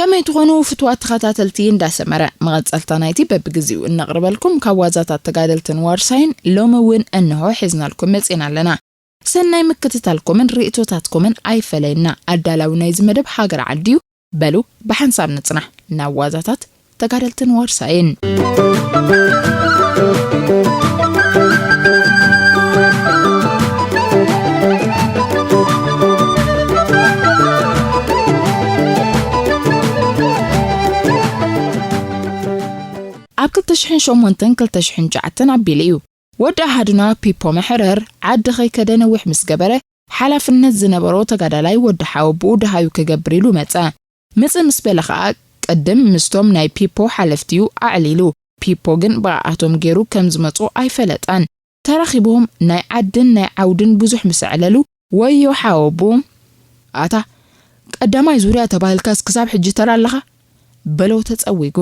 ከመይ ትኾኑ ፍትዋት ተኸታተልቲ እንዳሰመረ? መቐጸልታ ናይቲ በብግዜኡ እነቕርበልኩም ካብ ዋዛታት ተጋደልትን ዋርሳይን ሎሚ እውን እንሆ ሒዝናልኩም መጺና ኣለና። ሰናይ ምክትታልኩምን ርእይቶታትኩምን ኣይፈለየና። ኣዳላዊ ናይዚ መደብ ሃገር ዓዲ እዩ። በሉ ብሓንሳብ ንጽናሕ ናብ ዋዛታት ተጋደልትን ዋርሳይን። ኣብ ክልተ ሽሕን ሸሞንተን ክልተ ሽሕን ትሽዓተን ኣቢሉ እዩ። ወዲ ኣሃዱና ፒፖ መሕረር ዓዲ ከይከደ ነዊሕ ምስ ገበረ፣ ሓላፍነት ዝነበሮ ተጋዳላይ ወዲ ሓወብኡ ደሃዩ ክገብር ኢሉ መጸ። ምጽእ ምስ በለ ኸኣ ቅድም ምስቶም ናይ ፒፖ ሓለፍቲ'ዩ ኣዕሊሉ። ፒፖ ግን ብኣኣቶም ገይሩ ከም ዝመጹ ኣይፈለጠን። ተራኺቦም ናይ ዓድን ናይ ዓውድን ብዙሕ ምስ ኣዕለሉ፣ "ወዮ ሓወቦ፣ ኣታ ቀዳማይ ዙርያ ተባሂልካስ ክሳብ ሕጂ ተራ ኣለኻ?" በሎ ተጸዊጉ።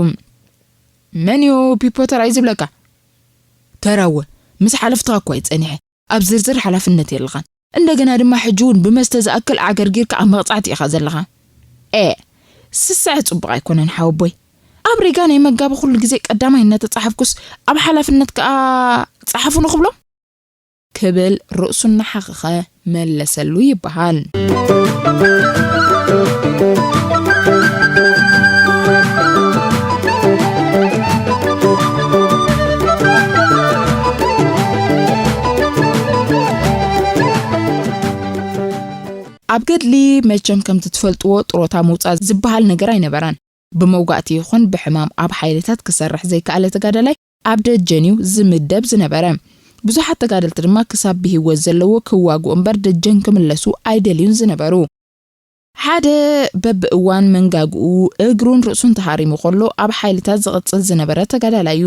"መን'ዩ ፒፖ ተራ'ዩ ዝብለካ?" "ተራወ፣ ምስ ሓለፍትኻ እኳ እዩ ጸኒሐ። ኣብ ዝርዝር ሓላፍነት የለኻን። እንደገና ድማ ሕጂ እውን ብመስተ ዝኣክል ኣዕገርጊርካ ኣብ መቕጻዕቲ ኢኻ ዘለኻ። ኤ፣ ስስዐ ጽቡቕ ኣይኮነን ሓወቦይ። ኣብ ሪጋ ናይ መጋቢ ኩሉ ግዜ ቀዳማይ እናተጻሓፍኩስ ኣብ ሓላፍነት ከኣ ጸሓፉ ንኽብሎም?" ክብል ርእሱ እናሓኸኸ መለሰሉ ይበሃል። ኣብ ገድሊ መቸም ከምቲ ትፈልጥዎ ጥሮታ ምውጻእ ዝበሃል ነገር ኣይነበረን። ብመውጋእቲ ይኹን ብሕማም ኣብ ሓይልታት ክሰርሕ ዘይከኣለ ተጋዳላይ ኣብ ደጀን እዩ ዝምደብ ዝነበረ። ብዙሓት ተጋደልቲ ድማ ክሳብ ብህይወት ዘለዉ ክዋግኡ እምበር ደጀን ክምለሱ ኣይደልዩን ዝነበሩ። ሓደ በብእዋን መንጋግኡ፣ እግሩን ርእሱን ተሃሪሙ ከሎ ኣብ ሓይልታት ዝቕጽል ዝነበረ ተጋዳላይ እዩ።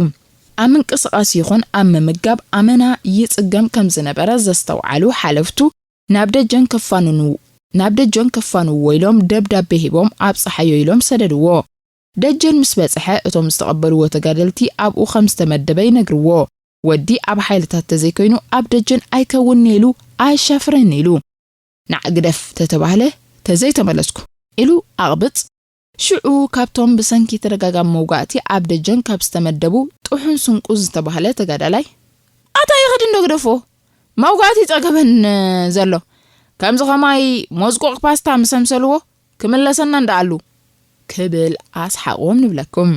ኣብ ምንቅስቓስ ይኹን ኣብ ምምጋብ ኣመና ይጽገም ከም ዝነበረ ዘስተውዓሉ ሓለፍቱ ናብ ደጀን ከፋንኑ-፣ ናብ ደጀን ከፋንዎ ኢሎም ደብዳቤ ሂቦም ኣብጽሓዮ ኢሎም ሰደድዎ። ደጀን ምስ በጽሐ እቶም ዝተቐበልዎ ተጋደልቲ ኣብኡ ከም ዝተመደበ ይነግርዎ። ወዲ ኣብ ሓይልታት ተዘይኮይኑ ኣብ ደጀን ኣይከውንን ኢሉ ኣሻፍረኒ ኢሉ። "ንዓ ግደፍ ተተባህለ ተዘይተመለስኩ" ኢሉ ኣቕብጽ። ሽዑ ካብቶም ብሰንኪ ተደጋጋሚ መውጋእቲ ኣብ ደጀን ካብ ዝተመደቡ ጥሑን ስንቁ ዝተባህለ ተጋዳላይ፣ "ኣታ ይኸድ እንዶ ግደፎ፣ መውጋእቲ ጸገበን ዘሎ፣ ከምዚ ኸማይ ሞዝቆቕ ፓስታ ምስ ኣምሰልዎ ክምለሰና እንዳኣሉ" ክብል ኣስሓቕዎም ንብለኩም።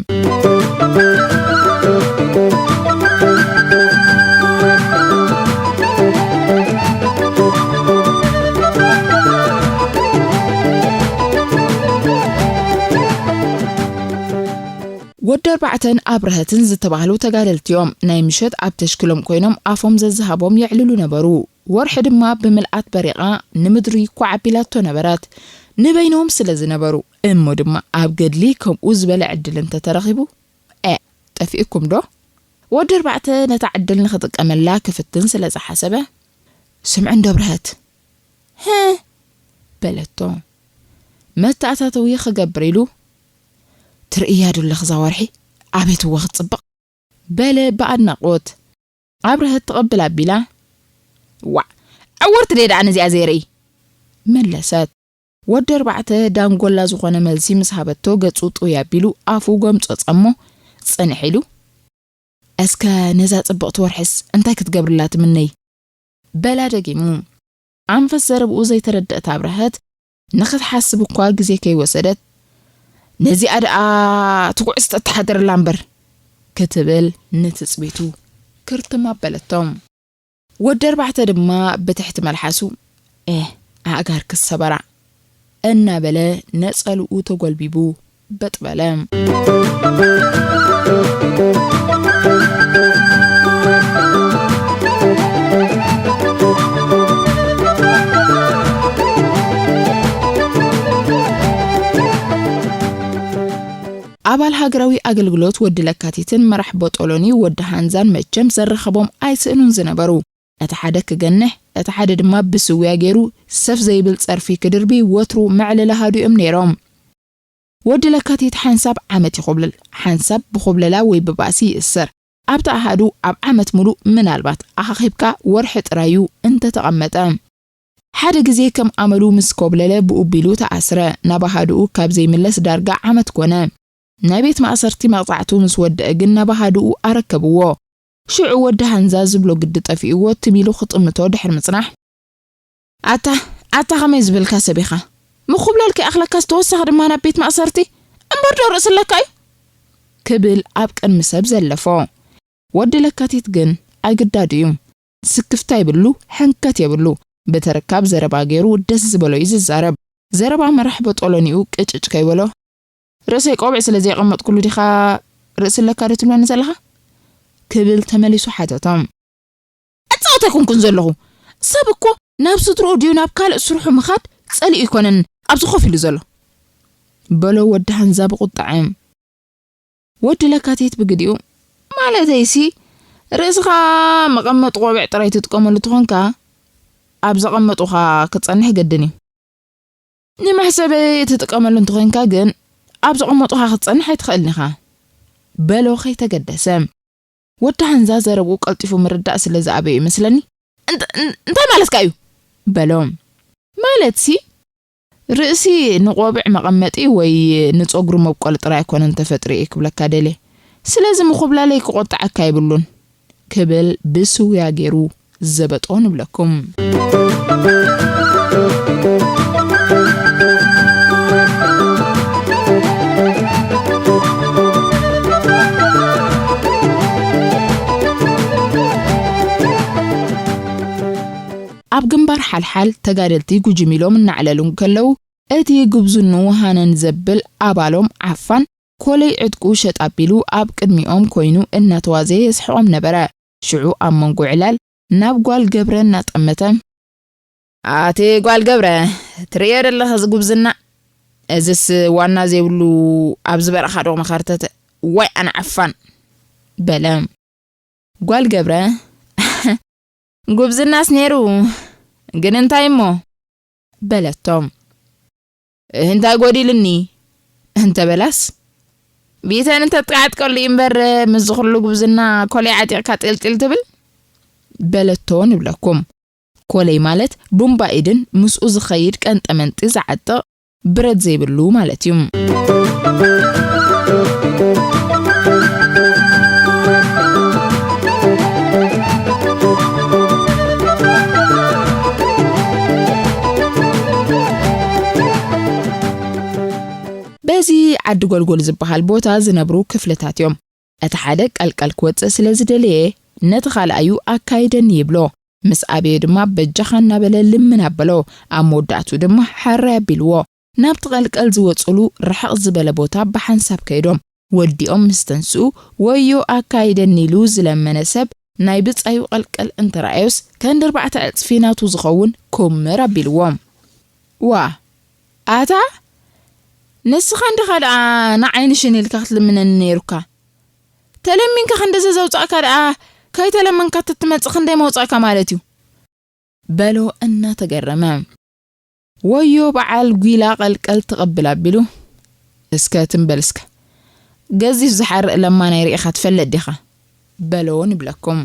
ወዲ ኣርባዕተን ኣብርሀትን ዝተባህሉ ተጋደልቲ እዮም። ናይ ምሸት ኣብ ተሽክሎም ኮይኖም ኣፎም ዘዝሃቦም የዕልሉ ነበሩ። ወርሒ ድማ ብምልኣት በሪቓ ንምድሪ ኳዕ ኣቢላቶ ነበረት። ንበይኖም ስለ ዝነበሩ እሞ ድማ ኣብ ገድሊ ከምኡ ዝበለ ዕድል እንተተረኺቡ፣ እ፣ ጠፊእኩም ዶ? ወዲ ኣርባዕተ ነታ ዕድል ንኽጥቀመላ ክፍትን ስለ ዝሓሰበ፣ "ስምዒ እንዶ ኣብርሀት፣ ህ?" በለቶ። መተኣታተዊ ክገብር ኢሉ፣ "ትርእያ ዶ ኣለኺ እዛ ወርሒ? ኣቤት እወ ክትጽብቕ!" በለ ብኣድናቖት። ኣብርሀት ትቕብል ኣቢላ፣ "ዋዕ! ዕውርቲ ደኣ ነዚኣ ዘይርኢ!" መለሰት። ወዲ ኣርባዕተ ዳንጎላ ዝኾነ መልሲ ምስ ሃበቶ ገጹ ጥውይ ኣቢሉ ኣፉ ጎምጸጸ እሞ ጽንሕ ኢሉ፣ "እስከ ነዛ ጽብቕቲ ወርሕስ እንታይ ክትገብርላ ትምነይ?" በላ ደጊሙ። ኣንፈት ዘረብኡ ዘይተረድአት ኣብርሀት ንኽትሓስብ እኳ ግዜ ከይወሰደት፣ "ነዚኣ ደኣ ትጉዕስ ተተሓደረላ እምበር" ክትብል ንትጽቢቱ ክርትም ኣበለቶ። ወዲ ኣርባዕተ ድማ ብትሕቲ መልሓሱ፣ "ኤህ፣ ኣእጋርኪ ሰበራ" እናበለ ነጸልኡ ተጎልቢቡ በጥ በለ። ኣባል ሃገራዊ ኣገልግሎት ወዲ ለካቲትን መራሕ ቦጦሎኒ ወዲ ሃንዛን መቸም ዘራኸቦም ኣይስእኑን ዝነበሩ። እቲ ሓደ ክገንሕ፣ እቲ ሓደ ድማ ብስውያ ገይሩ ሰፍ ዘይብል ጸርፊ ክድርቢ ወትሩ መዕለሊ ኣሃዱ እዮም ነይሮም። ወዲ ለካቲት ሓንሳብ ዓመት ይኹብልል፣ ሓንሳብ ብኹብለላ ወይ ብባእሲ ይእሰር። ኣብቲ ኣሃዱ ኣብ ዓመት ሙሉእ ምናልባት ኣኻኺብካ ወርሒ ጥራይ እዩ እንተተቐመጠ። ሓደ ግዜ ከም ኣመሉ ምስ ኮብለለ ብኡ ቢሉ ተኣስረ። ናብ ኣሃዱኡ ካብ ዘይምለስ ዳርጋ ዓመት ኮነ። ናይ ቤት ማእሰርቲ መቕጻዕቱ ምስ ወደአ ግን ናብ ኣሃዱኡ ኣረከብዎ። ሽዑ ወዲ ሃንዛ ዝብሎ ግዲ ጠፊእዎ ትም ኢሉ ክጥምቶ ድሕሪ ምጽናሕ፣ "ኣታ፣ ኣታ ከመይ ዝበልካ ሰብ ኢኻ? ምኹብላል ከይኣኽለካስ ተወሳኺ ድማ ናብ ቤት ማእሰርቲ? እምበር ዶ ርእሲ ኣለካ እዩ?" ክብል ኣብ ቅድሚ ሰብ ዘለፎ። ወዲ ለካቲት ግን ኣይግዳዱ እዩ። ስክፍታ ይብሉ፣ ሕንከት የብሉ። ብተረካብ ዘረባ ገይሩ ደስ ዝበሎ እዩ ዝዛረብ። ዘረባ መራሕ በጦሎኒኡ ቅጭጭ ከይበሎ፣ "ርእሰይ ቆብዕ ስለ ዘየቐመጥኩሉ ዲኻ ርእሲ ኣለካ ዶ ትብለኒ ዘለኻ?" ክብል ተመሊሱ ሓተቶም። "እጻወት ኣይኮንኩን ዘለኹ። ሰብ እኮ ናብ ስድርኡ ድዩ ናብ ካልእ ስርሑ ምኻድ ጸሊኡ ኣይኮነን ኣብዚ ኮፍ ኢሉ ዘሎ?" በሎ ወዲ ሃንዛ ብቁጥዐ። ወዲ ለካቲት ብግዲኡ፣ "ማለተይሲ ርእስኻ መቐመጢ ቆብዕ ጥራይ ትጥቀመሉ ተኾንካ ኣብ ዘቐመጡኻ ክጸንሕ ግድን እዩ። ንመሕሰቢ ትጥቀመሉ እንተኾይንካ ግን ኣብ ዘቐመጡኻ ክትጸንሕ ኣይትኽእልን ኢኻ" በሎ ከይተገደሰ። ወዲ ሃንዛ ዘረብኡ ቀልጢፉ ምርዳእ ስለ ዝኣበዮ ይመስለኒ፣ "እንት-፣ እን-፣ እንታይ ማለትካ እዩ?" በሎ። "ማለትሲ ርእሲ ንቆብዕ መቐመጢ ወይ ንጸጉሪ መብቆሊ ጥራይ ኣይኮነን ተፈጥሮ'የ ክብለካ ደልየ። ስለዚ ምኹብላለይ ክቆጥዓካ የብሉን" ክብል ብስውያ ገይሩ ዘበጦ ንብለኩም። ኣብ ግንባር ሓልሓል ተጋደልቲ ጉጅም ኢሎም እናዕለሉ እንከለዉ፣ እቲ ጉብዝንኡ ሃነን ዘብል ኣባሎም ዓፋን ኮለይ ዕጥቁ ሸጥ ኣቢሉ ኣብ ቅድሚኦም ኮይኑ እናተዋዘየ የስሕቖም ነበረ። ሽዑ ኣብ መንጎ ዕላል ናብ ጓል ገብረ እናጠመተ፣ "ኣቲ ጓል ገብረ፣ ትርእዮ ደለኻ እዚ ጉብዝና? እዝስ ዋና ዘይብሉ ኣብዚ በረኻ ዶ መኸርተተ? ዋይ ኣነ ዓፋን!" በለ። ጓል ገብረ፣ "ጉብዝናስ ነይሩ፣ ግን እንታይ እሞ?" በለቶ። "እንታይ ጎዲልኒ?" እንተበላስ፣ "ቢተን እንተጥቃዕጥቀሉ እዩ እምበር፣ ምስዚ ኩሉ ጉብዝና ኮለይ ዓጢቕካ ጢልጢል ትብል?" በለቶ ንብለኩም። ኮለይ ማለት ቡምባ ኢድን ምስኡ ዝኸይድ ቀንጠመንጢ ዝዓጥቕ ብረት ዘይብሉ ማለት እዩ። በዚ ዓዲ ጎልጎል ዝበሃል ቦታ ዝነብሩ ክፍልታት እዮም። እቲ ሓደ ቀልቀል ክወጽእ ስለ ዝደለየ፣ ነቲ ካልኣዩ ኣካይደኒ ይብሎ። ምስ ኣበዮ ድማ በጃኻ እናበለ ልምን ኣበሎ። ኣብ መወዳእቱ ድማ ሓራይ ኣቢልዎ። ናብቲ ቀልቀል ዝወጽሉ ርሕቕ ዝበለ ቦታ ብሓንሳብ ከይዶም። ወዲኦም ምስ ተንስኡ፣ ወዮ ኣካይደኒ ኢሉ ዝለመነ ሰብ ናይ ብጻዩ ቀልቀል እንተረኣዮስ፣ ከንዲ ኣርባዕተ ዕጽፊ ናቱ ዝኸውን ኩምር ኣቢልዎም። "ዋ፣ ኣታ ንስኻ እንዲኻ ደኣ ንዓይ ንሽን ኢልካ ክትልምነኒ ነይሩካ? ተለሚንካ ክንድዚ ዘውጻእካ ደኣ፣ ከይተለመንካ ተትመጽእ ክንደይ መውጻእካ ማለት እዩ?" በሎ እናተገረመ። ወዮ በዓል ጒላ ቀልቀል ትቕብል ኣቢሉ፣ "እስከ ትም በል እስከ፣ ገዚፍ ዝሓርእ ለማናይ ርኢኻ ትፈልጥ ዲኻ?" በሎ ንብለኩም።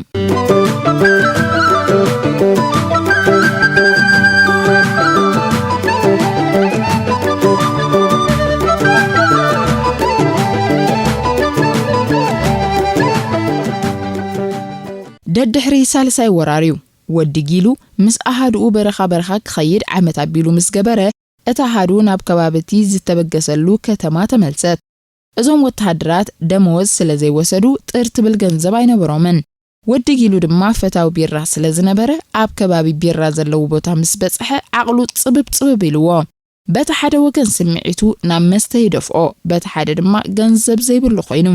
ደድሕሪ ሳልሳይ ወራር እዩ። ወዲ ጊሉ ምስ ኣሃዱኡ በረኻ በረኻ ክኸይድ ዓመት ኣቢሉ ምስ ገበረ፣ እታ ኣሃዱ ናብ ከባቢ እቲ ዝተበገሰሉ ከተማ ተመልሰት። እዞም ወተሃደራት ደመወዝ ስለ ዘይወሰዱ ጥር ትብል ገንዘብ ኣይነበሮምን። ወዲ ጊሉ ድማ ፈታዊ ቢራ ስለ ዝነበረ፣ ኣብ ከባቢ ቢራ ዘለዉ ቦታ ምስ በጽሐ ዓቕሉ ጽብብ ጽብብ ኢልዎ። በቲ ሓደ ወገን ስምዒቱ ናብ መስተ ይደፍኦ፣ በቲ ሓደ ድማ ገንዘብ ዘይብሉ ኮይኑ።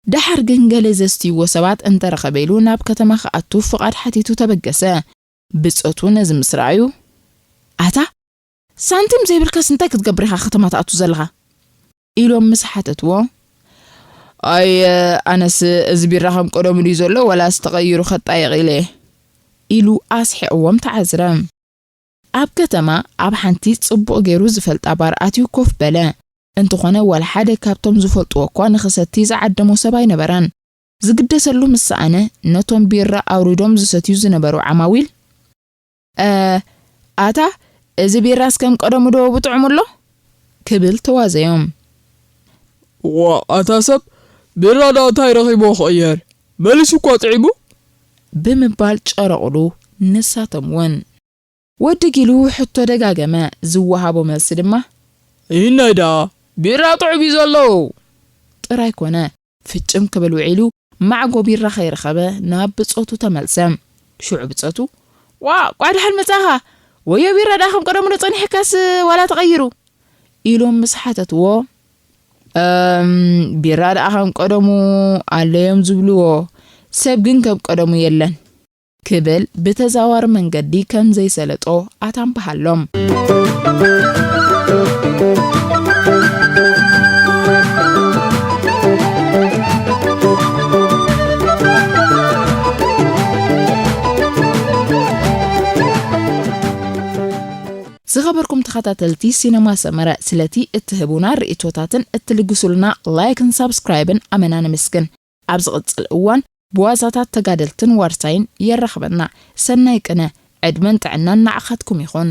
ደሓር ግን ገለ ዘስትይዎ ሰባት እንተረኸበ ኢሉ ናብ ከተማ ክኣቱ ፍቓድ ሓቲቱ ተበገሰ። ብጾቱ ነዚ ምስ ረኣዩ፣ "ኣታ ሳንቲም ዘይብልካስ እንታይ ክትገብር ኢኻ ከተማ ትኣቱ ዘለኻ?" ኢሎም ምስ ሓተትዎ፣ "ኣይ ኣነስ እዚ ቢራ ከም ቀደሙ ድዩ ዘሎ ወላስ ተቐይሩ ከጣይቕ ኢለ?" ኢሉ ኣስሒቕዎም ተዓዝረ። ኣብ ከተማ ኣብ ሓንቲ ጽቡቕ ገይሩ ዝፈልጣ ባር ኣትዩ ኮፍ በለ። እንተኾነ ዋላ ሓደ ካብቶም ዝፈልጥዎ እኳ ንኽሰቲ ዝዓደሞ ሰብ ኣይነበረን። ዝግደሰሉ ምስ ሰኣነ ነቶም ቢራ ኣውሪዶም ዝሰትዩ ዝነበሩ ዓማዊል፣ "እ፣ ኣታ፣ እዚ ቢራስ ከም ቀደሙ ዶ ብጥዑሙ ኣሎ? ክብል ተዋዘዮም። ዋ፣ ኣታ ሰብ፣ ቢራ ደኣ እንታይ ረኺብዎ ክቕየር? መሊሱ እኳ ጥዒሙ። ብምባል ጨረቑሉ። ንሳቶም እውን። ወዲ ጊሉ ሕቶ ደጋገመ። ዝወሃቦ መልሲ ድማ፣ ይህናይ ደኣ፣ ቢራ ጥዑም እዩ ዘሎ። ጥራይ ኮነ፣ ፍጭም ክብል ውዒሉ፣ ማዕጎ ቢራ ከይረኸበ ናብ ብጾቱ ተመልሰ። ሽዑ ብጾቱ፣ ዋ፣ ቋ ደሓን መጻኻ። ወዮ ቢራ ደኣ ከም ቀደሙ ዶ ጸኒሕካስ ዋላ ተቐይሩ? ኢሎም ምስ ሓተትዎ፣ እም፣ ቢራ ደኣ ከም ቀደሙ ኣለዮም ዝብልዎ፣ ሰብ ግን ከም ቀደሙ የለን። ክብል ብተዛዋሪ መንገዲ ከም ዘይሰለጦ ኣታምባሃሎም። ዝኸበርኩም ተኸታተልቲ ሲነማ ሰመረ፣ ስለቲ እትህቡና ርእይቶታትን እትልግሱልና ላይክን ሳብስክራይብን ኣመና ንምስግን። ኣብ ዝቕጽል እዋን ብዋዛታት ተጋደልትን ዋርሳይን የራኽበና። ሰናይ ቅነ፣ ዕድመን ጥዕናን ንዓኻትኩም ይኹን።